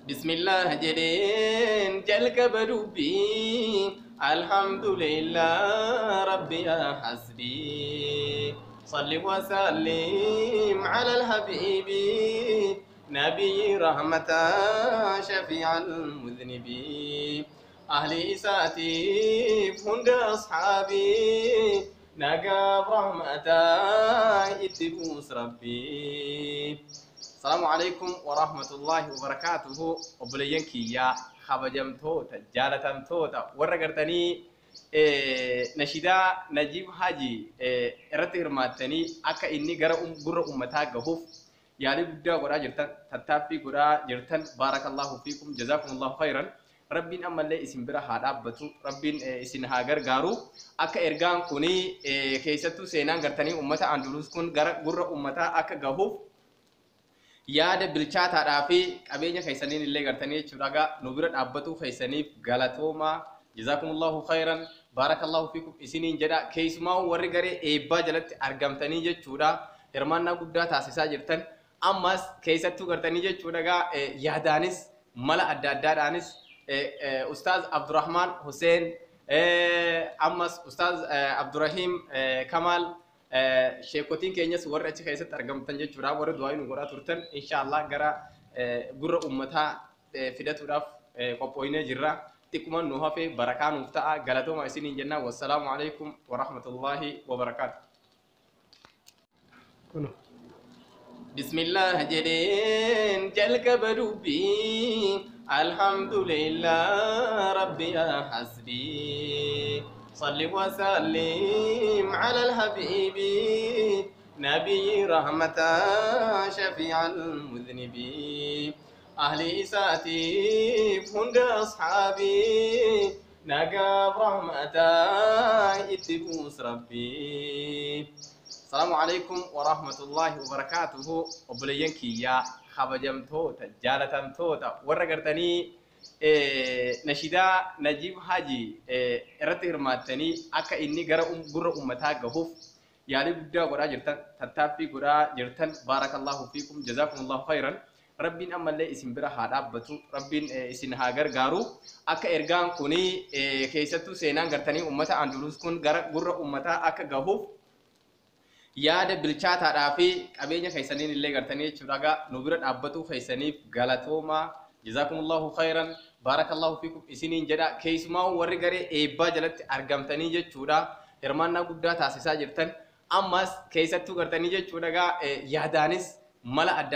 Bismillah jedheen jalqaba dubbii, alhamdulillah rabbi yaa hasbii. Salli wasallim ala alhabibi nabiyyi rahmata shafii'a almudhnibii. Ahli isaatiif hunda ashaabii nagaaf rahmataa itti buus rabbii. Salaamu alaikum wa rahmatullahi wa barakaatuhu. Obboleeyyan kiyyaa kabajamtoota jaalatamtoota, warra gartanii nashidaa Najiib Haji irratti hirmaattanii akka inni gara gurra ummataa gahuuf yaalii guddaa godhaa jirtan, tattaaffii godhaa jirtan, baarakallahu fiikum, jazaakumullahu khayran. Rabbiin ammallee isin bira haa dhaabbatu, Rabbiin isin haa gargaaru. Akka ergaan kuni, keessattuu seenaan gartanii ummata Andalus kun gara gurra ummataa akka gahuuf yaada bilchaataadhaa fi qabeenya keessaniin illee gartanii jechuudha gaa nu bira dhaabbatuu keessaniif galatoomaa, jazaakumullahu khayran, baarakallahu fiikum isiniin jedha. Keessumaa warri garee eebbaa jalatti argamtanii jechuudha hirmaannaa guddaa taasisaa jirtan, ammas keessattuu gartanii jechuudha gaa yaadaanis mala adda addaadhaanis Ustaaz Abdurrahman Hussein, ammas Ustaaz Abdurrahim Kamaal, sheekotiin keenyas warri achi keessatti argamtan jechuudha, warri du'aa nu godhaa turtan, inshaallah gara gurra ummataa fidatuudhaaf qophooynee jirra. Xiqquma nu hafe, barakaa nuuf ta'a. Galatooma isiniin jenna. Wassalaamu alaikum warahmatullaahi wabarakaatu. Kuno. Bismillah jedheen jalqaba dubbii, alhamdulillah rabbi yaa hasbii. Salli wasallim ala alhabibi nabiyyi rahmata shafii'a almudhnibii. Ahli isaatiif hunda ashaabii nagaaf rahmataa itti buus rabbii. Salaamu alaikum wa rahmatullahi wa barakaatuhu. Obboleeyyan kiyyaa kabajamtoota jaalatamtoota, warra gartanii nashidaa Najiib Haji irratti hirmaattanii akka inni gara gurra ummataa gahuuf yaalii guddaa godhaa jirtan, tattaaffii godhaa jirtan, baarakallahu fiikum, jazaakumullahu khayran. Rabbiin ammallee isin bira haa dhaabbatu, Rabbiin isin haa gargaaru. Akka ergaan kuni, keessattuu seenaan gartanii ummata Andalus kun gara gurra ummataa akka gahuuf yaada bilchaataadhaa fi qabeenya keessaniin illee gartanii jechuudha gaa nu bira dhaabbatuu keessaniif galatoomaa, jazaakumullahu khayran, baarakallahu fiikum isiniin jedha. Keessumaa warri garee eebbaa jalatti argamtanii jechuudha hirmaannaa guddaa taasisaa jirtan, ammas keessattuu gartanii jechuudha gaa yaadaanis mala adda